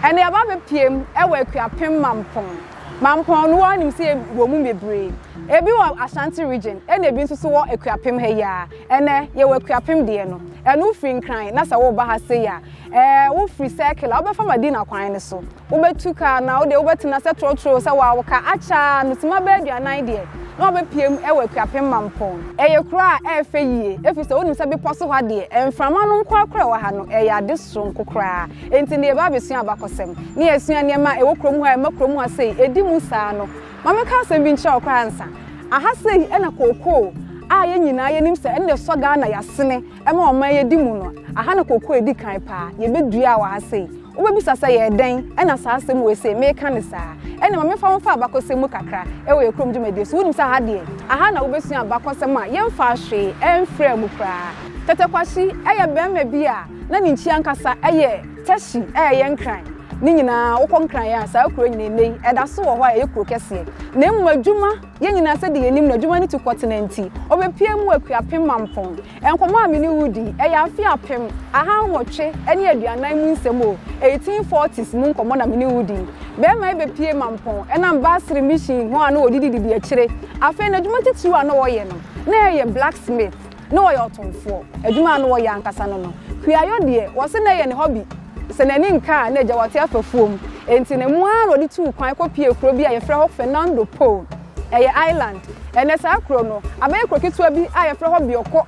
Ɛnna yɛaba abɛpiem wɔ Akuapem Mampong. Mampong no woanim sɛ wɔ mu bebree. Ebi wɔ Ashanti Region ɛna ebi nso so wɔ Akuapem ha yi ara. Ɛnɛ yɛwɔ Akuapem deɛ no. Ɛno wofiri Nkran na sɛ woreba ha sei a, ɛɛ wofiri Circle a wobɛfa Madina kwan no so. Wobɛtu kaa na wodeɛ wobɛtena sɛ trɔtrɔ sɛ waa wo ka akyɛ ara no sima bɛyɛ 40 deɛ na wabɛpiem wɔ Akuapem Mampong. Ɛyɛ kuro a ɛyɛ fɛ yie ɛfiri sɛ wonim sɛ bepɔ so ha deɛ mframa no nko ara koraa ɛwɔ ha no ɛyɛ ade soronko koraa. Enti nnɛ yɛba abɛsua abakɔsɛm na yɛasua nneɛma a ɛwɔ kurom hɔ a ɛma kurom ha sei ɛdi mu saa no. Ma menka asɛm bi nkyerɛ wo koraa ansa. Aha sei na kookoo a yɛn nyinaa yɛnim sɛ ɛno na ɛsɔ Ghana yɛasene ma ɔman yi adi mu no, aha na kookoo ɛdi kan paa yɛbɛduaa wɔ ha sei. Wobɛbisa sɛ yɛɛ dɛn na saa asɛm wei sei meka no saa? Ɛnneɛ ma memfa wo mfa abakɔsɛm mu kakra wɔ yɛn kurom dwumadie so. Wonim sɛ aha deɛ, aha na wobɛsua abakɔsɛm a yɛmfaa hwee mfraa mu koraa. Tete Kwahye yɛ barima bi a na ne nkyi ankasa yɛ Teshie a ɛyɛ Nkran. Ne nyinaa wokɔ Nkran a, saa kuro nyinaa ɛnnɛ yi ɛda so wɔ hɔ a ɛyɛ kuro kɛseɛ. Na mmom adwuma, yɛn nyinaa sɛdeɛ yɛnim no adwuma no tu kɔtena nti, ɔbɛpue mu wɔ Akuapem Mampong. Nkɔmmɔ a me ne wo redi yi, ɛyɛ afe 1840 mu nsɛm o, 1840s mu nkɔmmɔ na me ne wo redi yi. Barima yi bɛpue Mampong ɛnam Basere Mission ho a na wɔdidididi akyire. Afei n'adwuma titiriw a na ɔyɛ no, na ɛyɛ blacksmith. Na ɔyɛ ɔtomfoɔ. Adwuma a na ɔyɛ ankasa no no, kuayɔ deɛ, wɔse na ɛyɛ ne hobby. Sɛ n'ani nka a, na agya wate afa afuom. Enti ne mu ara na ɔde tuu kwan kɔpuee kuro bi a yɛfrɛ hɔ Fernando Po. Ɛyɛ island. Ɛnnɛ saa kuro no, abɛyɛ kuro ketewa bi a yɛfrɛ hɔ Bioko.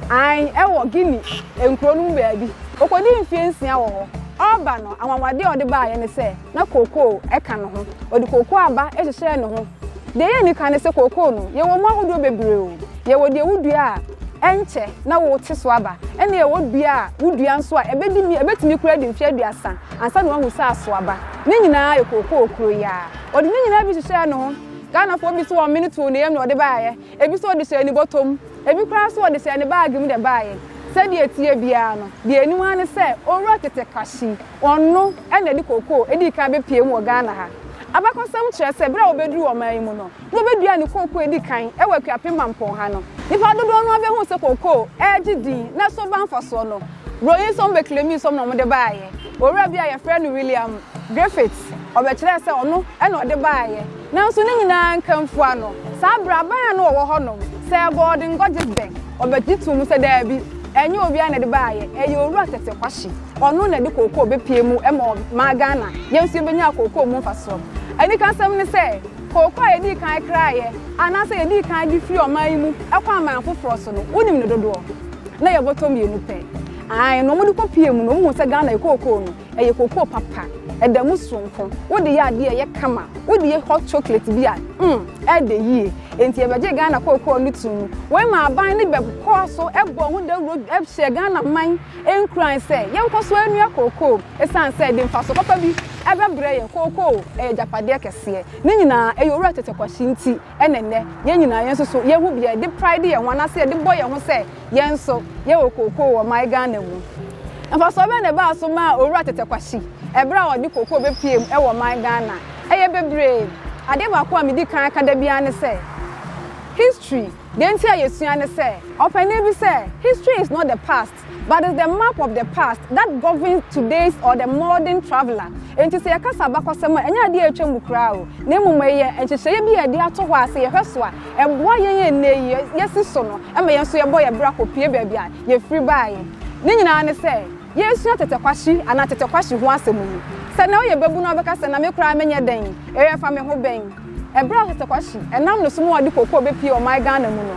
Ae, ɛwɔ Guinea nkuro no mu baabi. Ɔkɔdii mfeɛ 6 wɔ hɔ. Ɔreba no, anwanwadeɛ a ɔde baeɛ ne sɛ, na kookoo ka ne ho. Ɔde kookoo aba hyehyɛɛ ne ho. Deɛ ɛyɛ anika ne sɛ kookoo no, yɛwɔ mu ahodoɔ bebree o. Yɛwɔ deɛ wodua a ɛnkyɛ na wote so aba, ɛna yɛwɔ dua a wodua nso a ɛbɛdi mi, ɛbɛtumi koraa adi mfeɛ 30 ansa na woahu sɛ aso aba. Ne nyinaa yɛ kookoo koro yi ara. Ɔde ne nyinaa bi hyehyɛɛ ne ho. Ghanafoɔ bi nso wɔmene too ne yam na ɔde baeɛ. Ebi nso ɔde hyɛɛ ne bɔtɔ mu. Ebi koraa nso ɔde hyɛɛ ne baage mu na ɛbaeɛ. Sɛdeɛ ɛteɛ biara no, deɛ ɛnim ara ne sɛ Owura Tete Kwahye, ɔno na ɛde kookoo dii kan bɛpuee mu wɔ Ghana ha. Abakɔsɛm kyerɛ sɛ berɛ a ɔbɛduruu ɔman yi mu no, na ɔbɛduaa ne kookoo a ɛdi kan wɔ Akuapem Mampong ha no. Nnipa dodoɔ no ara bɛhuu sɛ kookoo regye din na ɛso ba mfasoɔ no, Buroni sɔm bɛklemii sɔm na wɔde baeɛ. Owura bi a yɛfrɛ no William Griffiths, ɔbɛkyerɛɛ sɛ ɔno na ɔde baeɛ. Nanso ne nyinaa nkamfua no, saa berɛ aban a na ɔwɔ hɔnom, Sir Gordon Guggisberg, ɔbɛgye too mu sɛ daabi, ɛnyɛ obiara na ɛde baeɛ, ɛyɛ Owura Tete Kwahye, ɔno na ɛde kookoo bɛpue mu ma ɔmaa Ghana, yɛn nso yɛbɛnyaa kookoo mu mfasoɔ. Anikasɛm ne sɛ, kookoo a yɛdii kan kraeɛ anaasɛ yɛdii kan de firii ɔman yi mu kɔ aman foforɔ so no, wonim ne dodoɔ? Na ɛyɛ bɔtɔ mmienu pɛ. Aane, na wɔde kɔpuee mu no, wɔhuu sɛ Ghana yɛ kookoo no, Ɛyɛ kokoo papa, ɛda mu soronko. Wode yɛ adeɛ a ɛyɛ kama, wode yɛ hot chocolate bi a, mm, ɛdɛ yie. Enti yɛbɛgyee Ghana kookoo no too mu. Wei maa aban no bɛkɔɔ so bɔɔ ho dawuro hyɛɛ Ghana man nkuran sɛ yɛnkɔ so nnua kookoo ɛsiane sɛ ɛde mfasoɔ papa bi bɛbrɛ yɛn. Kookoo, ɛyɛ agyapadeɛ kɛseɛ. Ne nyinaa, ɛyɛ Owura Tete Kwahye nti na ɛnnɛ yɛn nyinaa yɛn nso so yɛhu bia yɛde pride yɛn ho anaasɛ yɛde bɔ yɛn ho sɛ Yɛn nso, yɛwɔ kookoo wɔ ɔman Ghana mu. Mfasoɔ bɛn na ɛbaa so maa Owura Tete Kwahye ɛberɛ a ɔde kookoo bɛpuee mu wɔ ɔman Ghana? Ɛyɛ bebree. Adeɛ baako a medi kan ka da biara ne sɛ, history, deɛ nti a yɛsua ne sɛ, ɔpanin bi sɛ, history is not the past, but is the map of the past that governs today's or the modern traveller. Enti sɛ yɛka sɛ abakɔsɛm a, ɛnyɛ adeɛ a atwa mu koraa o, na mmom ɛyɛ nhyehyɛeɛ bi a yɛde ato hɔ a sɛ yɛhwɛ so a, Ɛboa yɛn a nnɛ yi yɛasi so no ma yɛn nso yɛbɔ yɛn bra kɔpue baabi a yɛfiri baeɛ. Ne nyinaa ne sɛ, yɛresua Tete Kwahye anaa Tete Kwahye ho asɛm yi. Sɛ nnɛ woyɛ babunu a wobɛka sɛ, na me koraa menyɛ dɛn? Ɛyɛ fa me ho bɛn? Ɛberɛ a Tete Kwahye nam ne so ma ɔde kokoo bɛpue ɔman Ghana mu no,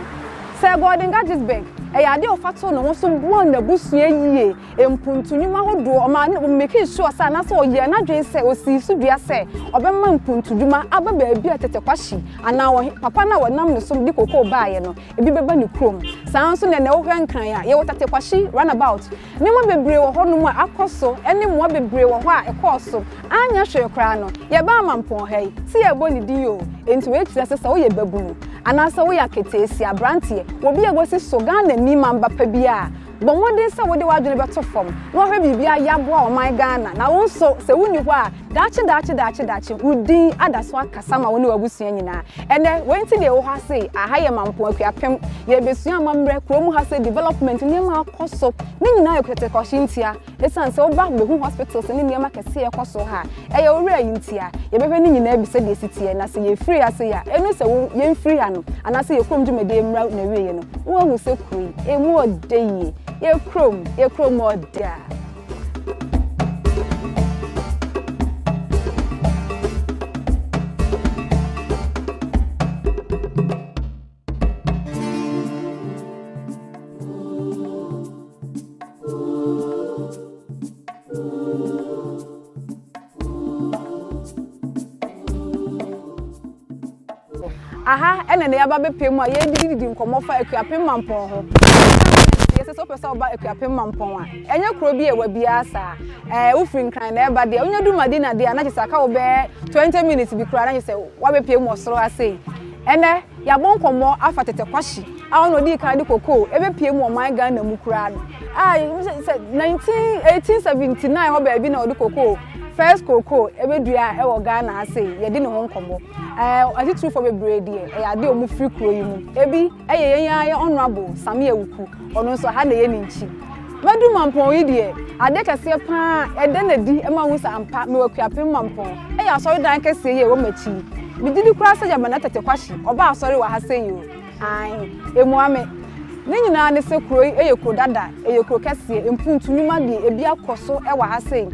Sir Gordon Guggisberg, ɛyɛ adeɛ a ɔfa too ne ho so boaa n'abusua yie. Mpuntu nnwuma ahodoɔ, ɔmaa no, ɔmekii sure sɛ anaasɛ ɔyɛɛ n'adwene sɛ, ɔsii so dua sɛ ɔbɛma mpuntudwuma aba baabi a Tete Kwahye anaa ɔhe, papa no a wɔnam ne so de kokoo baeɛ no, ebi bɛba ne kurom. Saa ara nso na ɛnnɛ wohwɛ Nkran a, yɛwɔ Tete Kwahye runabout. Nneɛma bebree wɔ hɔnom a akɔ so ne mmoa bebree wɔ hɔ a ɛkɔɔ so. Anyɛ hwee koraa no, yɛbaa Mampɔn ha yi, sɛ yɛrebɔ ne din oo, enti wei kyerɛ sɛ sɛ woyɛ babunu anaasɛ woyɛ aketeesia, aberanteɛ, obi a wasi so, Ghanani mamba pa bi a, Bɔ mmɔden sɛ wode w'adwene bɛto fam na woahwɛ biribi ayɛ aboa ɔman Ghana na wo nso sɛ wonni hɔ a, daakye daakye daakye daakye wo din ada so akasa ma wo ne w'abusua nyinaa. Ɛnnɛ, wei nti deɛ yɛwɔ ha sei, aha yɛ Mampong Akuapem, yɛrebɛsua amammerɛ, kurom ha sei development, nneɛma akɔ so, ne nyinaa yɛ kɛtɛkɔhye ntia. Esiane sɛ woba behu hospitals ne nneɛma kɛse a ɛkɔ so ha a, ɛyɛ wo werɛ yi ntia. Yɛbɛhwɛ ne nyinaa bi sɛdeɛ ɛsi teɛ, na sɛ yɛfiri ha sei a, ɛnu sɛ wo yɛmfiri ha no, anaasɛ yɛ kurom dwumadie mmra n'awieɛ no, na woahu sɛ kuro yi, ɛmu ɔdɛ yie. Yɛ kurom, yɛ kurom ɔdɛ a. Aha ɛna na yɛaba bɛpɛ mu a yɛdidididi nkɔmmɔ fa Akuapem Mampɔn ho. Yɛsɛ sɛ wopɛ sɛ woba Akuapem Mampɔn a, ɛnyɛ kuro bi a ɛwɔ biara saa. Ɛɛ wofiri Nkran na ɛba deɛ, wonya du Madina deɛ a na kyerɛ sɛ aka wo bɛyɛ 20 minutes bi koraa na kyerɛ sɛ woabɛpie mu wɔ soro ha sei. Ɛnɛ yɛabɔ nkɔmmɔ afa Tete Kwahye a ɔno na ɔdii kan de kokoo ɛbɛpie mu ɔman Ghana mu koraa no. A sɛ 19 1879 hɔ baabi na ɔde kokoo first kokoo ɛbɛdua ɛwɔ Ghana ha sei, yɛdi ne ho nkɔmmɔ. Ɛɛ atitirifoɔ bebree deɛ ɛyɛ adeɛ a wɔfiri kuro yi mu. Ebi ɛyɛ yɛn ara yɛn Honourable Sammy Awuku, ɔno nso ha na ɛyɛ ne nkyi. Madu Mampɔn yi deɛ, adeɛ kɛseɛ pa ara a ɛda no adi ma wohu sɛ ampa mewɔ Akuapem Mampɔn yɛ asɔredan kɛseɛ yi a ɛwɔ m'akyi yi. Megye di koraa sɛ Gyamena Tete Kwahye, ɔba asɔre wɔ ha sei o. Aane, ɛmmua me. Ne nyinaa ne sɛ kuro yi yɛ kuro dada, ɛyɛ kuro kɛseɛ, mpuntu nnwuma deɛ ebi akɔ so wɔ ha sei.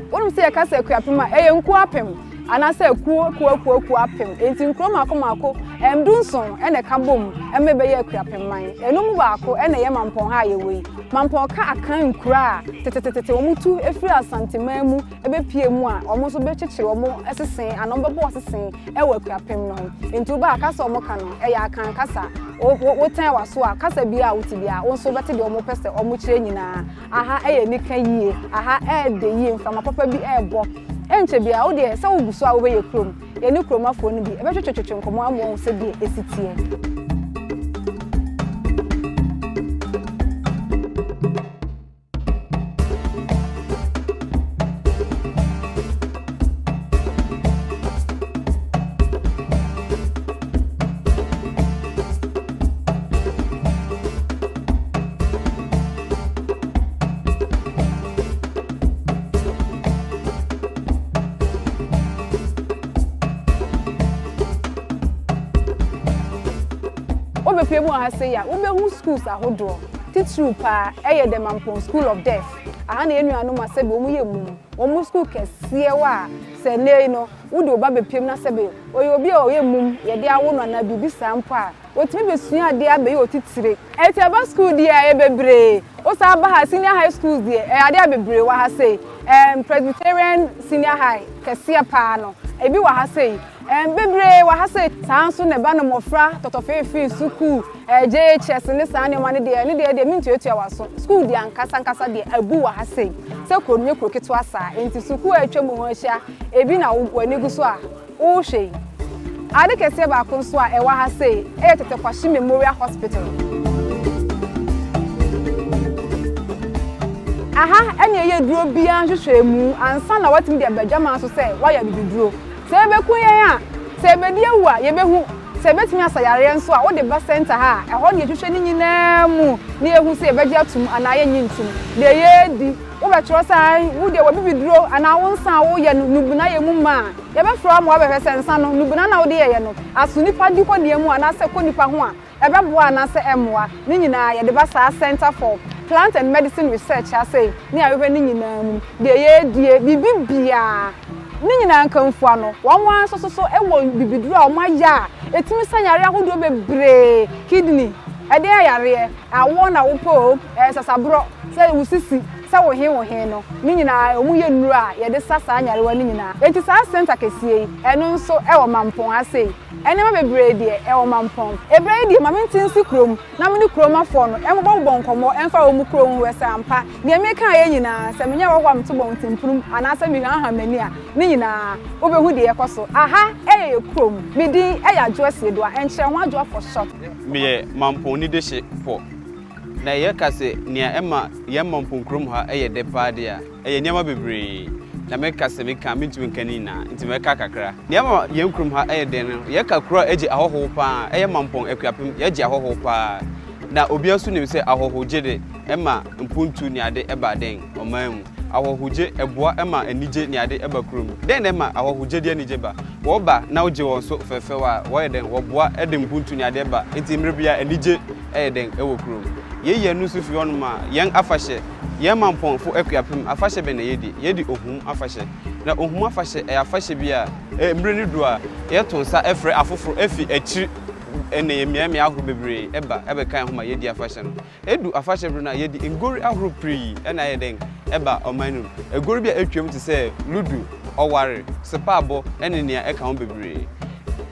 Wonim sɛ yɛka sɛ Akuapem a, ɛyɛ nkuo apem. Anaasɛ akuo akuo akuo akuo apem. Enti nkuro mmaako mmaako 17 na ɛka bom ma ɛbɛyɛ Akuapemman. Ɛno mu baako na ɛyɛ Mampɔn ha a yɛwɔ yi. Mampɔn ka Akan nkuro a tetetete wɔtu firi Asanteman mu bɛpue mu a wɔn nso bɛkyekyere wɔn sese anaa wɔbɛbɔ sese wɔ Akuapem no ho. Enti woba a kasa a wɔka no ɛyɛ Akan kasa. Wotɛn w'aso a kasa biara a wote biara wo nso wobɛte deɛ wɔpɛ sɛ wɔkyerɛ nyinaa. Aha yɛ anika yie, aha ɛyɛ dɛ yie, mframa papa bi rebɔ. Ɛnkyɛ biara, wo deɛ sɛ wogu so a wobɛyɛ kurom. Yɛne kuromafoɔ no bi bɛtwetwetwetwe nkɔmmɔ ama wɔahu sɛdeɛ ɛsi teɛ. Wobɛpue mu wɔ ha sei a, wobɛhu schools ahodoɔ. Titiriw paa ɛyɛ The Mampong School of Deaf. Aha na yɛn nuanom a sɛbe wɔn yɛ mum, wɔn school kɛseɛ wɔ a sɛ nnɛ yi no wode wo ba bɛpue mu na sɛbe ɔyɛ obi a ɔyɛ mum, yɛde awo no anaa biribi saa mpo a, Wɔtumi bɛsua adeɛ abɛyɛ otitire. Ɛti ɛba sukuu deɛ ɛyɛ bebree. Wo saa ba ha senior high schools deɛ ɛyɛ adeɛ a bebree wɔ ha sei. Ɛɛm Presbyterian senior high kɛseɛ paa no ebi wɔ ha sei. Ɛɛm bebree wɔ ha sei. Saa nso na ɛba no mmɔfra tɔtɔfeefee sukuu ɛɛ JHS ne saa nneɛma no deɛ ɛno deɛ deɛ mentuatua w'aso. Sukuu deɛ ankasa ankasa deɛ abu wɔ ha sei. Sɛ kuro no nyɛ kuro ketewa saa nti sukuu a atwa mu ho ahyia ebi na w'ani gu so a Wohwɛ yi, ade kɛseɛ baako nso a ɛwɔ ha sei yɛ Tete Kwashe Memorial Hospital. Aha na ɛyɛ duro biara nhwehwɛmu ansa na watumi de aba adwaman so sɛ wayɛ abibiduro. Sɛ ɛbɛku yɛn a, sɛ ɛbɛdi awu a, yɛbɛhu. Sɛ ɛbɛtumi asa yareɛ nso a, wode ba center ha a, ɛhɔ na yɛhwehwɛ ne nyinaa mu na yɛhu sɛ yɛbɛgye atom anaa yɛnnye ntom. Deɛ yɛredi, wobɛtwerɛ sɛ ae, wo deɛ w'abibiduro anaa wo nsa a woyɛ no, nubena yɛ mu ma a, Yɛbɛfrɛ wo ama woabɛhwɛ sɛ nsa no, nnubona no a wode yɛeɛ no, aso nipa di kɔ nea mu anaasɛ ɛkɔ nipa ho a, ɛbɛboa anaasɛ ɛmmoa. Ne nyinaa, yɛde ba saa Centre for Plant and Medicine Research ha sei ne yɛahwehwɛ ne nyinaa mu. Deɛ yɛredie, biribi biara, ne nyinaa nkamfua no, wɔn ara nso so wɔ bibiduro a wɔayɛ a ɛtumi sa yareɛ ahodoɔ bebree, kidney, ɛdeɛn yareɛ, awoɔ na wopɛ o, ɛɛ sasaborɔ, sɛ wo sisi, sɛ wo he wo he no, ne nyinaa wɔn yɛ nnuro a yɛde sa saa nyarewa no nyinaa. Enti saa centre kɛseɛ yi, ɛno nso ɛwɔ Mampong ha sei. Nneɛma bebree deɛ ɛwɔ Mampong. Eberɛ yi deɛ ma mente nsi kurom na me ne kuromafoɔ no mmobɔbobɔ nkɔmmɔ mfa wɔn kuro ho hwɛ sɛ ampa deɛ mekaeɛ nyinaa, sɛ menyɛ hɔhoɔ a meto bɔntenpono mu anaasɛ mehwahwa m'ani a, ne nyinaa wobɛhu deɛ ɛkɔ so. Aha yɛ yɛ kurom. Me din yɛ Adwoa Siedoa, Nkyerɛho Adwoa for short. Meyɛ Mampong Nidehye fɔ. Na yɛka sɛ nea ɛma yɛn Mampong kurom ha yɛ dɛ paa de a, ɛyɛ nneɛma bebree. Na mɛka sɛ meka a, mentumi nka ne nyinaa, nti mɛka kakra. Nea ɛma yɛn kurom ha yɛ dɛ no, yɛka kuro a egye ahɔho paa a, ɛyɛ Mampong Akuapem. Yɛgye ahɔho paa. Na obiara nso nim sɛ ahɔhogye de, ɛma mpuntu ne ade ba dɛn? Ɔman mu. Ahɔhogye, ɛboa ma anigye ne ade ba kurom. Dɛn na ɛma ahɔhogye de anigye ba? Wɔba na wogye wɔn so fɛfɛw a, wɔyɛ dɛn? Wɔboa de mpuntu ne adeɛ ba. Enti mmerɛ biara anigye yɛ dɛn wɔ kurom. Yei yɛn no nso fi hɔnom a, yɛn afahyɛ, yɛn Mampɔnfo Akuapem afahyɛ bɛn na yɛdi? Yɛdi Ohum afahyɛ. Na Ohum afahyɛ, ɛyɛ afahyɛ bi a, mmerɛ no du a, yɛto nsa frɛ afoforo fi akyiri ne mmeammea ahorow bebree ba bɛka yɛn ho ma yɛdi afahyɛ no. Edu afahyɛ bere no a, yɛde ngori ahorow pii na ayɛ dɛn ba ɔman no mu. Agoru bi a atwam te sɛ ludu, ɔware, sepaabɔ ne nea ɛka ho bebree.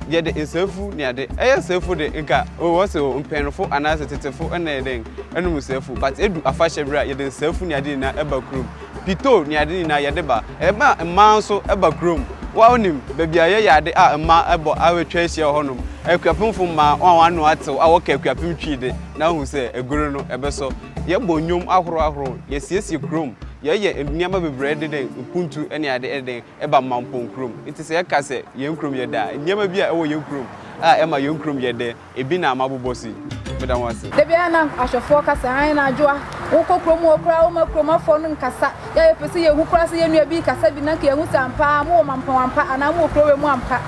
Yɛde nsafu ne ade. Ɛyɛ nsafu de, nka o wɔse o mpanyinfo anaasɛ tetefo na ɛyɛ dɛn ɛnom nsafu. But edu afahyɛ bere a, yɛde nsafu ne ade nyinaa ba kurom. Pito ne ade nyinaa yɛde ba. Ɛma mmaa nso ba kurom. Wo a wonim baabi a yɛyɛ ade a mmaa bɔ a wɔatwa ahyia wɔ hɔnom. Akuapemfo mmaa, wɔn a wɔn ano atew a wɔka Akuapem Twi de, na wohu sɛ agoru no ɛbɛsɔ. Yɛbɔ nnwom ahorow ahorow, yɛsiesie kurom, yɛyɛ nneɛma bebree de dɛn mpuntu ne ade de dɛn ɛba Mampong kurom. Nti sɛ yɛka sɛ yɛn kurom yɛ dɛ a, nneɛma bi a ɛwɔ yɛn kurom a ɛma yɛn kurom yɛ dɛ, ebi na mabobɔ so yi. Meda mo ase. Da biara na ahwɛfoɔ ka sɛ, Aane, na Adwoa, wokɔ kurom hɔ koraa womma kuromafoɔ no nkasa. Yɛ a yɛpɛ sɛ yɛhu koraa sɛ yɛn nua bi rekasa bi na anka yɛahu sɛ ampa ara mowɔ Mampɔn ampa anaa mowɔ kuro wei mu ampa.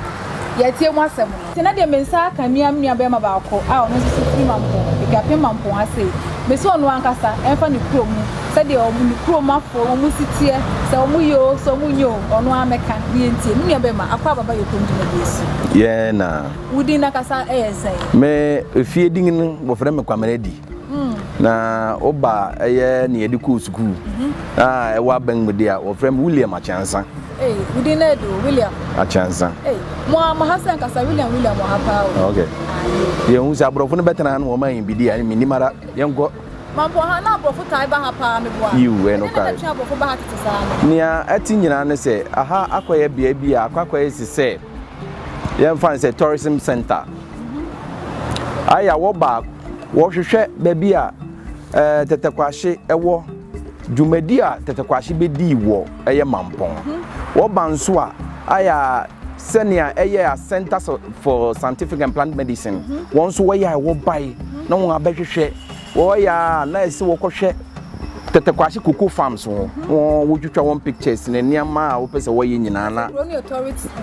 Yɛatie mo asɛm no. Nti na deɛ me nsa aka me ara me nua barima baako a ɔno nso so firi Mampɔn, Akuapem Mampɔn ha sei, mese ɔno ankasa ɛmfa ne kuro mu sɛdeɛ wɔn ne kuromafoɔ wɔn si teɛ, sɛ wɔn yɛ oo, sɛ wɔn nyɛ oo, ɔno ara mmɛka na yɛntie. Me nua barima, akɔ aba ba yɛ kurom dwumadie so. Yɛn na. Wo din no ankasa yɛ sɛn? Me efie din no wɔfrɛ me Kwamena Adi. Na woba ɛyɛ nea yɛde kɔɔ sukuu a ɛwɔ aban mu de a wɔfrɛ me William Akyeansa. Ei, wo din no ɛde o, William. Akyeansa. Ei, mo a mo ha sɛ nkasa William William wɔ ha paa o. Okay. Yɛn hu sɛ aborɔfo no bɛtena ha no wɔn ayɛ bi di a mennim ara yɛnkɔ. Mampɔn ha na aborɔfo taa ba ha paa meboa. Yiw, ɛyɛ nokware. Ɛdeɛn na ɛtwe aborɔfo ba ha tete saa no? Nea ɛte nyinaa ne sɛ aha akɔyɛ beae bi a akɔ akɔyɛ te sɛ yɛmfa no sɛ tourism center ayɛ a wɔba wɔhwehwɛ baabi a ɛɛ tɛtɛkwahye ɛwɔ dwumadi a tɛtɛkwahye bɛdii wɔ ɛyɛ mampɔn wɔba nso a ayɛ a sɛnea ɛyɛ a center for scientific and plant medicine wɔn nso wɔyɛ a wɔbae na wɔn abɛhwehwɛ Wɔyɛ a na ɛsɛ wɔkɔhwɛ Tɛtɛkwahye Cocoa Farms ho. Wɔn wotwitwa wɔn pictures ne nneɛma a wɔpɛ sɛ wɔyɛ nyinaa na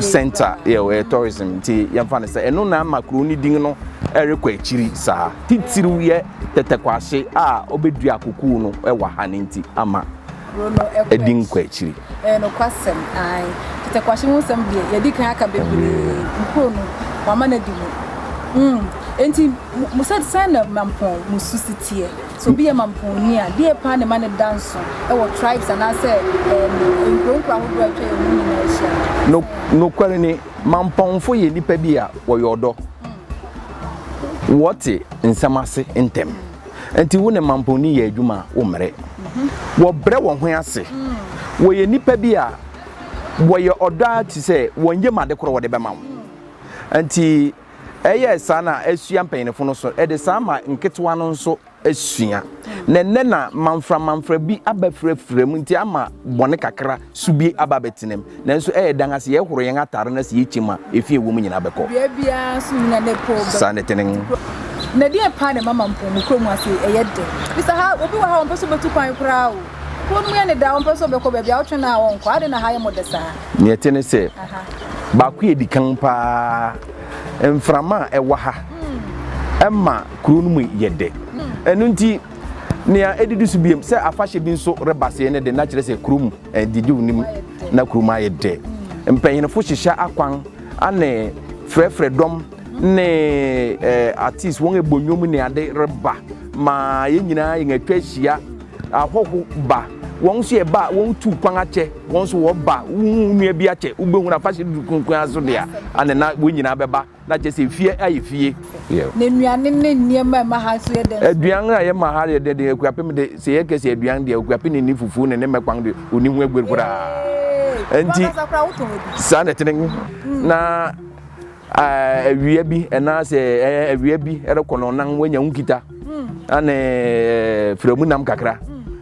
center yɛ ɔyɛ tourism nti yɛmfa no sɛ ɛno na ama kuro no din no ɛrekɔ akyiri saa. Titiriw yɛ Tɛtɛkwahye a ɔbɛdua kokoo no wɔ ha no nti ama Kuro no kɔ ɛdi nkɔ akyiri. Ɛyɛ nokwasɛm, ae. Tɛtɛkwahye ho nsɛm deɛ yɛadi kan aka bebree. Nkuro no, wɔama no adi mu. Mm, enti Mo sɛ sɛn na Mampɔn mo su si teɛ? Sɛ obi yɛ Mampɔnni a, deɛ paa na ɛma no da nso wɔ tribes anaasɛ ɛɛm nkuro nkuro ahodoɔ a atwa yɛn ho nyinaa ahyia no? Nokware ni, Mampɔnfo yɛ nnipa bi a wɔyɛ ɔdɔ. Wɔte nsɛm ase ntɛm. Enti wo ne Mampɔnni yɛ adwuma a, wommrɛ. Wɔbrɛ wɔn ho ase. Wɔyɛ nnipa bi a wɔyɛ ɔdɔ ara te sɛ wɔn yam ade korɔ wɔde bɛma wo. Enti Ɛyɛɛ saa na asua mpanyinfo no so, ɛde saa ma nketewa no nso asua. Na ɛnnɛ na manframanfra bi aba firafira mu nti ama bɔne kakra su bi aba abɛtena mu. Nanso ɛyɛ dan ase yɛhoro yɛn atare na sɛ yɛkyim a, efi a ɛwɔ mu nyinaa bɛkɔ. Dua biara nso nyina ne po bɛ. Saa na ɛte ne. Na ɛdeɛn paa na ɛma Mampong mo kurom ha sei ɛyɛ dɛ? Bisa ha, obi wɔ ha a ɔmpɛ sɛ ɔbɛtu kwan koraa o. Kuro no mu yɛ ne dɛ a ɔmpɛ sɛ ɔbɛkɔ baabi a wotwe no a ɔnkɔ. Adɛn na ha yɛ mo dɛ saa? Nea ɛte ne sɛ, baako a edi kan paa, mframa a ɛwɔ ha ma kuro no mu yɛ dɛ. Ɛno nti, nea edidi so biom, sɛ afahyɛ bi nso reba sɛɛ no de, na kyerɛ sɛ kurom gyegye wo nim na kurom ayɛ dɛ. Mpanyinfo hyehyɛ akwan ane frɛfrɛ dɔm ne eh, artist wɔn ɛbɔ nnwom ne ade reba ma yɛn nyinaa yɛn atwa ahyia. Ahɔho ba, wɔn nso yɛ ba a wɔn tu kwan akyɛ, wɔn nso wɔba, wohu wo nua bi akyɛ, wobɛhu no afahyɛ dudu kronkron ara so deɛ a, ana na wɔn nyinaa bɛba, na kyerɛ sɛ efie ayɛ fie. Na nnuane ne nneɛma a ɛma ha nso yɛ dɛn nso? Aduan a yɛma ha yɛ dɛ deɛ, Akuapem de, sɛ yɛka sɛ aduan deɛ, Akuapem ne ne fufuo ne ne mmɛkwan deɛ, ɔnni ho aguari koraa. Enti, W'ankasa koraa wotɔn bi? saa na ɛtene. Na awia bi anaasɛ awia bi rekɔ no nan wanya wo nkita ane firamu nam kakra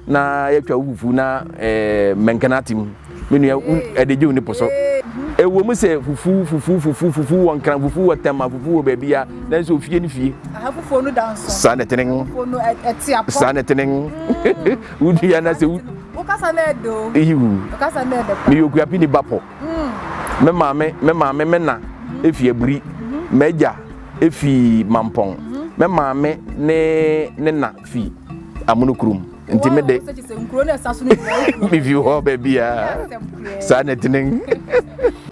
na yɛtwa wo fufu na mɛnkɛn ate mu me nua ɛde gye wo nipo so ɛwɔ mu sɛ fufu fufu fufu fufu wɔ nkran fufu wɔ tɛma fufu wɔ baabi a nanso ofie ne fie saa na ɛtene saa na ɛtene wodua na sɛ Wokasa na ɛdɛ o. Ihu. Wokasa na ɛdɛ pa. Meyɛ Okuapini ba pɔ. Me maame, me maame, me na efi Aburi. M'agya efi Mampɔn. Me maame ne ne na fi Amonokurom. Nti me de. Mefi hɔ baabiara. Saa na ɛtene.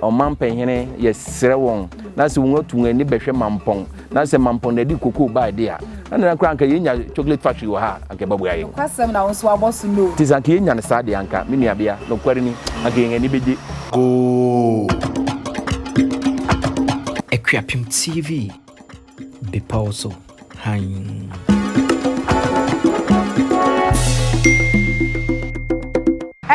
Ɔmampɛhene yɛsrɛ wɔn na sɛ wɔn atu wɔn ani bɛhwɛ Mampɔn na sɛ Mampɔn na ɛde kokoo bae de a, na nana koraa anka yɛnya chocolate factory wɔ ha a, anka ɛbɛboa yɛn. Nokwasɛm na wo nso wabɔ so no. Nti sɛ anka yɛnya no saa deɛ anka, me nuabea, nokware ni, anka yɛn ani bɛgye. Goo. Akuapem TV, bepɔw so hann.